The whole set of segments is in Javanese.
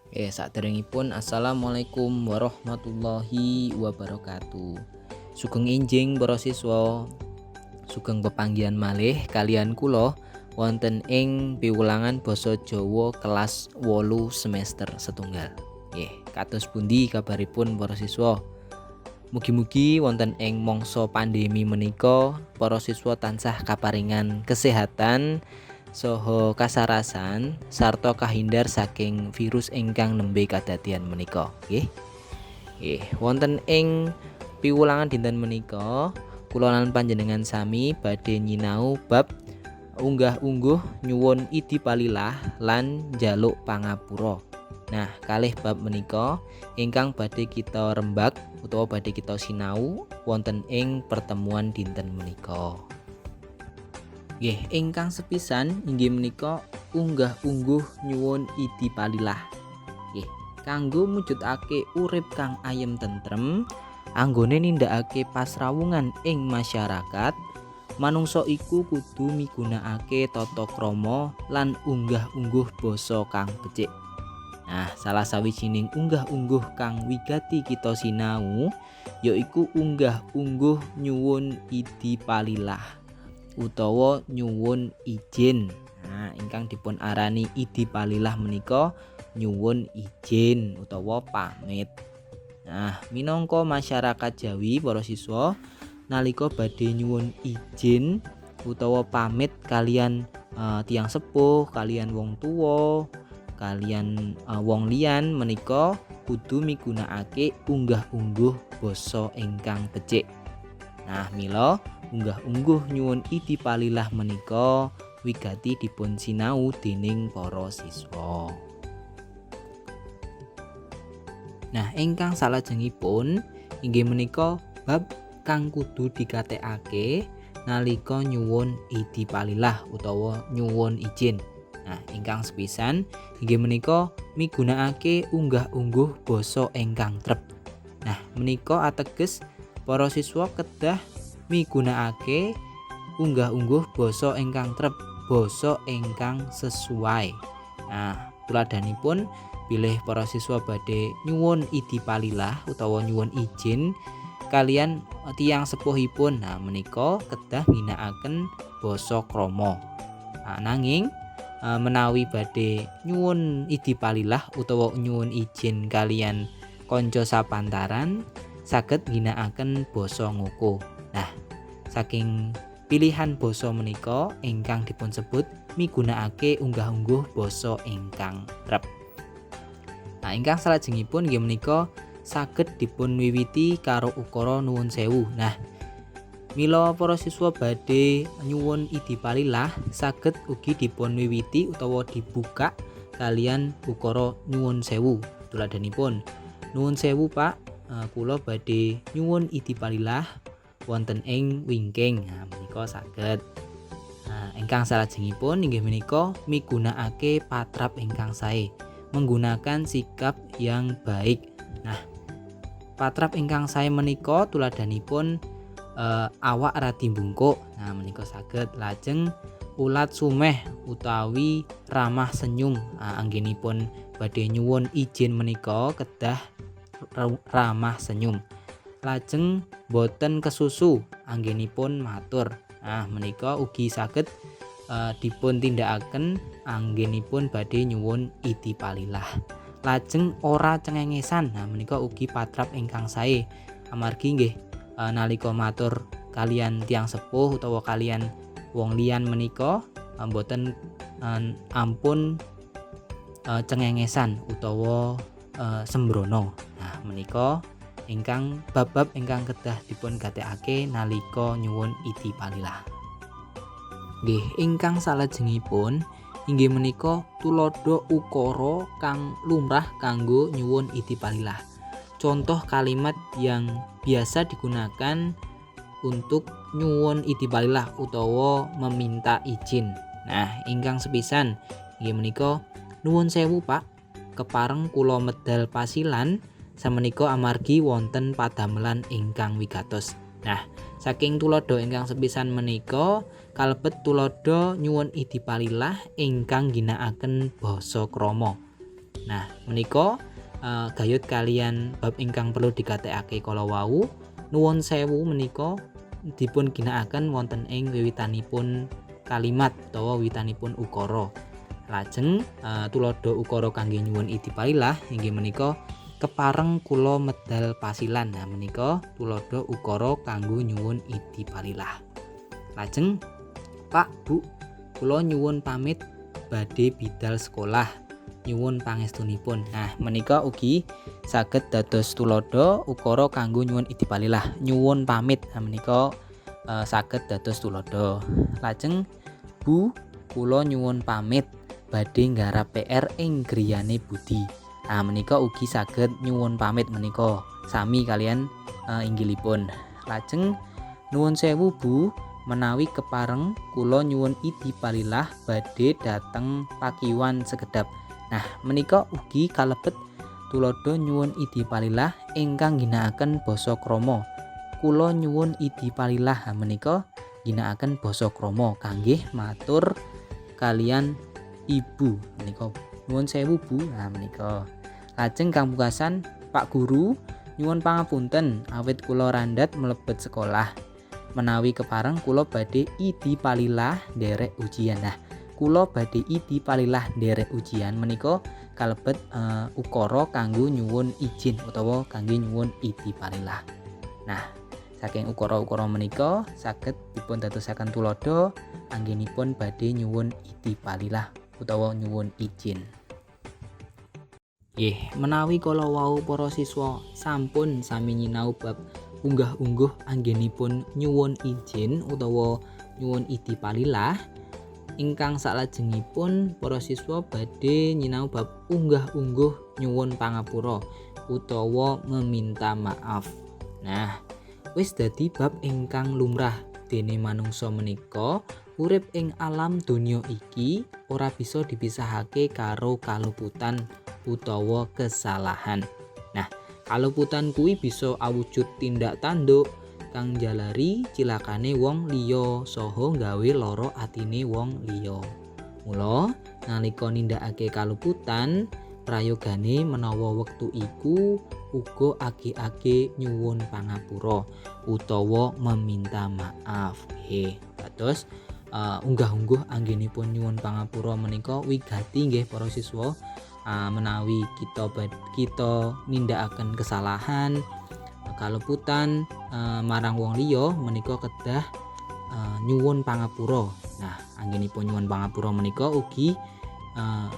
Saderengipun assalamualaikum warahmatullahi wabarakatuh. Sugeng enjing para siswa. Sugeng pepanggihan malih kaliyan kula wonten ing piwulangan basa Jawa kelas 8 semester setunggal. Nggih, kados pundi kabaripun para siswa? Mugi-mugi wonten ing mangsa pandemi menika para siswa tansah kaparingan kesehatan saha kasarasan sarta kahindar saking virus ingkang nembe kadadian menika, nggih. Nggih, wonten ing piwulangan dinten menika kula lan panjenengan sami badhe nyinau bab unggah-ungguh nyuwun idi palilah lan njaluk pangapura. Nah, kalih bab menika ingkang badhe kita rembag utawa badhe kita sinau wonten ing pertemuan dinten menika. Nggih, ingkang sepisan inggih menika unggah-ungguh nyuwun idi palilah. Nggih, kanggo mujudake urip kang ayem tentrem, anggone nindakake pasrawungan ing masyarakat, manungsa iku kudu migunakake tata krama lan unggah-ungguh basa kang becik. Nah, salah sawijining unggah-ungguh kang wigati kita sinau yaiku unggah-ungguh nyuwun idi palilah utawa nyuwun izin. Nah, ingkang dipun arani idi palilah menika nyuwun izin utawa pamit. Nah, minangka masyarakat Jawi para siswa nalika badhe nyuwun izin utawa pamit kaliyan tiyang sepuh, kaliyan wong tuwa, kaliyan wong liyan menika kudu migunakake unggah-ungguh basa ingkang becik. Nah, mila unggah-ungguh nyuwun idi palilah menika wigati dipun sinau dening para siswa. Nah, ingkang salajengipun inggih menika bab kang kudu digatekake nalika nyuwun idi palilah utawa nyuwun izin. Nah, ingkang sepisan inggih menika migunakake unggah-ungguh basa ingkang trep. Nah, menika ateges para siswa kedah migunakake unggah-ungguh basa ingkang trep, basa ingkang sesuai. Nah, tuladhanipun bilih para siswa badhe nyuwun idi palilah utawa nyuwun izin kaliyan tiyang sepuhipun. Nah, menika kedah ngginakaken basa krama. Nah, nanging menawi badhe nyuwun idi palilah utawa nyuwun izin kaliyan kanca sapantaran saged ngginakaken basa ngoko. Nah, saking pilihan basa menika ingkang dipun sebut migunakake unggah-ungguh basa ingkang trep. Nah, ingkang salajengipun inggih menika saged dipun wiwiti karo ukara nuwun sewu. Nah, mila para siswa badhe nyuwun idi palilah saged ugi dipun wiwiti utawa dibuka kaliyan ukara nyuwun sewu. Tuladhanipun, nuwun sewu Pak, kula badhe nyuwun idi palilah wonten ing wingking. Nah, menika saged. Nah, ingkang salajengipun inggih menika migunakake patrap ingkang sae, menggunakan sikap yang baik. Nah, patrap ingkang sae menika tuladhanipun awak radi bungkuk. Nah, menika saged. Lajeng ulat sumeh utawi ramah senyum. Nah, anggenipun badhe nyuwun izin menika kedah ramah senyum. Lajeng boten kesusu anggenipun matur. Nah, menika ugi saged dipun tindakaken anggenipun badhe nyuwun idi palilah. Lajeng ora cengengesan. Nah, menika ugi patrap ingkang sae. Amargi nggih nalika matur kaliyan tiyang sepuh utawa kaliyan wong liyan menika mboten ampun cengengesan utawa sembrono. Nah, menika ingkang bab-bab ingkang kedah dipun gatekake nalika nyuwun idi palilah. Nggih, ingkang salajengipun inggih menika tuladha ukara kang lumrah kanggo nyuwun idi palilah. Contoh kalimat yang biasa digunakan untuk nyuwun idi palilah utawa meminta izin. Nah, ingkang sepisan inggih menika nuwun sewu Pak, kepareng kula medal pasilan samenika amargi wonten padamelan ingkang wigatos. Nah, saking tuladha ingkang sepisan menika kalebet tuladha nyuwun idi palilah ingkang ngginakaken basa krama. Nah, menika gayut kaliyan bab ingkang perlu digatekake kala wau. Nuwun sewu menika dipun ginakaken wonten ing wiwitanipun kalimat utawa wiwitanipun ukara. Lajeng tuladha ukara kangge nyuwun idi palilah inggih menika kepareng kula medal pasilan. Nah, menika tuladha ukara kanggo nyuwun idi palilah. Lajeng Pak, Bu, kula nyuwun pamit badhe bidal sekolah, nyuwun pangestunipun. Nah, menika ugi saged dados tuladha ukara kanggo nyuwun idi palilah, nyuwun pamit. Nah, menika saged dados tuladha. Lajeng Bu, kula nyuwun pamit badhe nggarap PR ing griyane Budi. Nah, menika ugi saged nyuwun pamit menika sami kaliyan inggilipun. Lajeng nuwun sewu Bu, menawi kepareng kula nyuwun idi palilah badhe dhateng pakiwan sekedhap. Nah, menika ugi kalebet tuladha nyuwun idi palilah ingkang ngginakaken basa krama. Kula nyuwun idi palilah, menika ngginakaken basa krama kangge matur kaliyan ibu menika. Nuwun sewu Bu, nah menika. Lajeng kang pungkasan Pak Guru, nyuwun pangapunten awit kula randhat mlebet sekolah. Menawi kepareng kula badhe idi palilah nderek ujian. Nah, kula badhe idi palilah nderek ujian menika kalebet ukara kanggo nyuwun izin utawa kangge nyuwun idi palilah. Nah, saking ukara-ukara menika saged dipun dadosaken tuladha anggenipun badhe nyuwun idi palilah utawa nyuwun izin. Nggih, menawi kala wau para siswa sampun sami nyinau bab unggah-ungguh anggenipun nyuwun izin utawa nyuwun idi palilah, ingkang salajengipun para siswa badhe nyinau bab unggah-ungguh nyuwun pangapura utawa meminta maaf. Nah, wis dadi bab ingkang lumrah dene manungsa menika urip ing alam donya iki ora bisa dipisahake karo kaluputan utawa kesalahan. Nah, kaluputan kuwi bisa awujud tindak tanduk kang njalari cilakane wong liya saha gawe lara atine wong liya. Mula nalika nindakake kaluputan, prayogane menawa wektu iku uga age-age nyuwun pangapura utawa meminta maaf. Nggih, dados unggah-ungguh anggenipun nyuwun pangapura menika wigati nggih para siswa. Menawi kita kita nindakaken kesalahan, kaluputan marang wong liya menika kedah nyuwun pangapura. Nah, anggenipun nyuwun pangapura menika ugi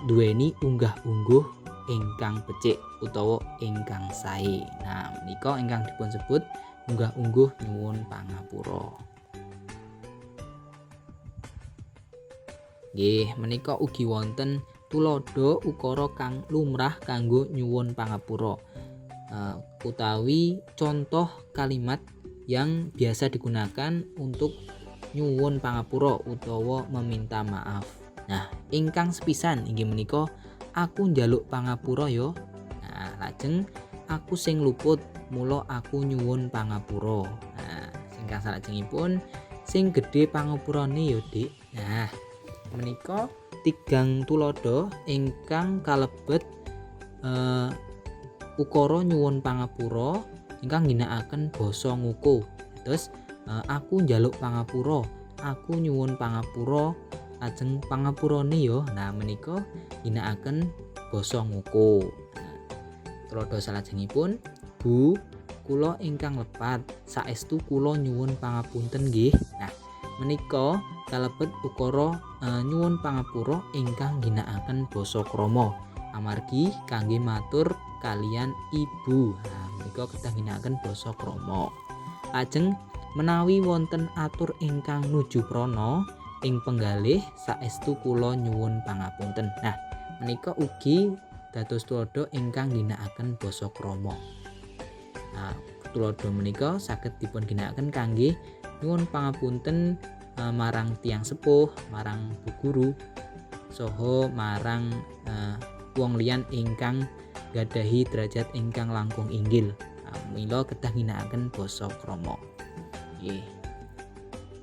duweni unggah-ungguh ingkang becik utawa ingkang sae. Nah, menika ingkang dipun sebut unggah-ungguh nyuwun pangapura. Nggih, menika ugi wonten tuladha ukara kang lumrah kanggo nyuwun pangapura, utawi contoh kalimat yang biasa digunakan untuk nyuwun pangapura utawa meminta maaf. Nah, ingkang sepisan inggih menika aku njaluk pangapura ya. Nah, lajeng aku sing luput mula aku nyuwun pangapura. Nah, ingkang salajengipun sing gedhe pangapurane ya, Dik. Nah, menika tigang tuladha ingkang kalebet ukara nyuwun pangapura ingkang ngginakaken basa nguku. Terus aku njaluk pangapura, aku nyuwun pangapura, lajeng pangapurane ya. Nah, menika ngginakaken basa nguku. Nah, tuladha salajengipun Bu, kula ingkang lepat, saestu kula nyuwun pangapunten nggih. Nah, menika kalebet ukara nyuwun pangapura ingkang ngginakaken basa krama amargi kangge matur kaliyan ibu. Nah, menika kedah ngginakaken basa krama. Lajeng menawi wonten atur ingkang nuju prana ing penggalih saestu kula nyuwun pangapunten. Nah, menika ugi dados tuladha ingkang ngginakaken basa krama. Nah, tuladha menika saged dipun ginakaken kangge nyuwun pangapunten marang tiyang sepuh, marang bu guru, saha marang wong liyan ingkang gadahi derajat ingkang langkung inggil. Nah, mila kedah ngginakaken basa krama. Nggih.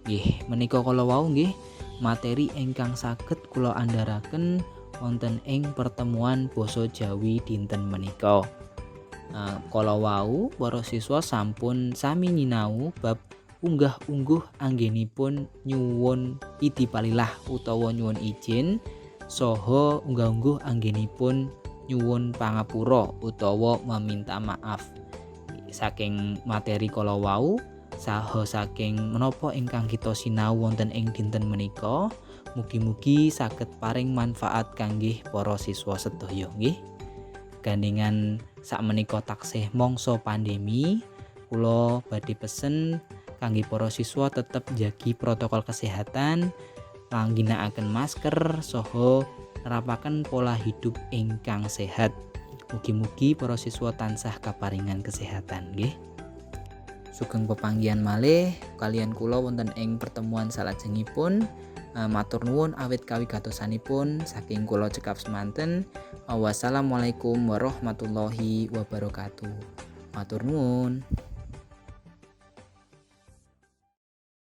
Nggih, menika kala wau nggih materi ingkang saged kula andharaken wonten ing pertemuan basa Jawi dinten menika. Kala wau para siswa sampun sami nyinau bab unggah-ungguh anggenipun nyuwun idi palilah utawa nyuwun izin saha unggah-ungguh anggenipun nyuwun pangapura utawa meminta maaf. Saking materi kala wau saha saking menapa ingkang kita sinau wonten ing dinten menika, mugi-mugi saged paring manfaat kangge para siswa sedaya nggih. Gandhengan sakmenika taksih mangsa pandemi, kula badhe pesen kangge para siswa tetep njagi protokol kesehatan, ngginakaken masker saha nerapaken pola hidup ingkang sehat. Mugi-mugi para siswa tansah kaparingan kesehatan nggih. Sugeng pepanggihan malih kaliyan kula wonten ing pertemuan salajengipun. Matur nuwun awit kawigatosanipun saking kula cekap semanten. Wassalamualaikum warahmatullahi wabarakatuh. Matur nuwun.